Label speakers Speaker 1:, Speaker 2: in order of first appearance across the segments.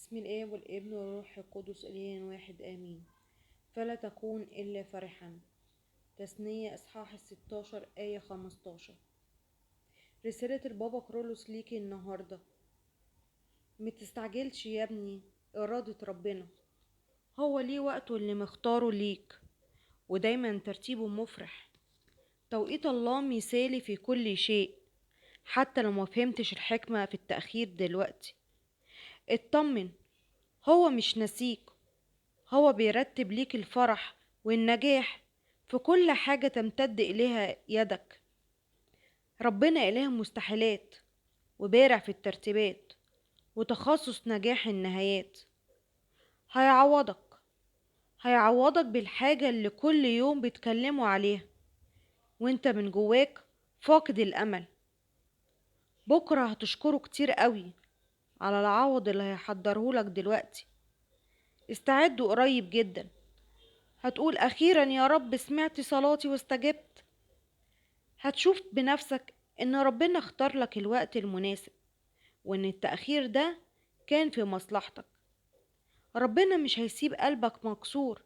Speaker 1: بسم الآب والابن والروح القدس الآن واحد آمين. فلا تكون إلا فرحا. تثنية إصحاح 16 آية 15. رسالة البابا كرولوس ليكي النهاردة: متستعجلش يا ابني إرادة ربنا، هو ليه وقته اللي مختاره ليك، ودايما ترتيبه مفرح. توقيت الله مثالي في كل شيء، حتى لو ما فهمتش الحكمة في التأخير دلوقتي. اطمن، هو مش نسيك، هو بيرتب ليك الفرح والنجاح في كل حاجة تمتد إليها يدك. ربنا إله مستحيلات، وبارع في الترتيبات وتخصص نجاح النهايات. هيعوضك بالحاجة اللي كل يوم بيتكلموا عليها وانت من جواك فاقد الأمل. بكرة هتشكره كتير قوي على العوض اللي هيحضرهولك دلوقتي. استعدوا قريب جدا، هتقول أخيرا يا رب سمعت صلاتي واستجبت. هتشوف بنفسك إن ربنا اختار لك الوقت المناسب، وإن التأخير ده كان في مصلحتك. ربنا مش هيسيب قلبك مكسور،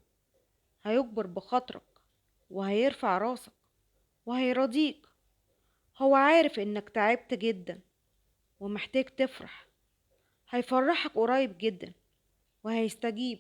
Speaker 1: هيجبر بخاطرك وهيرفع راسك وهيرضيك. هو عارف إنك تعبت جدا ومحتاج تفرح، هيفرحك قريب جدا وهيستجيب.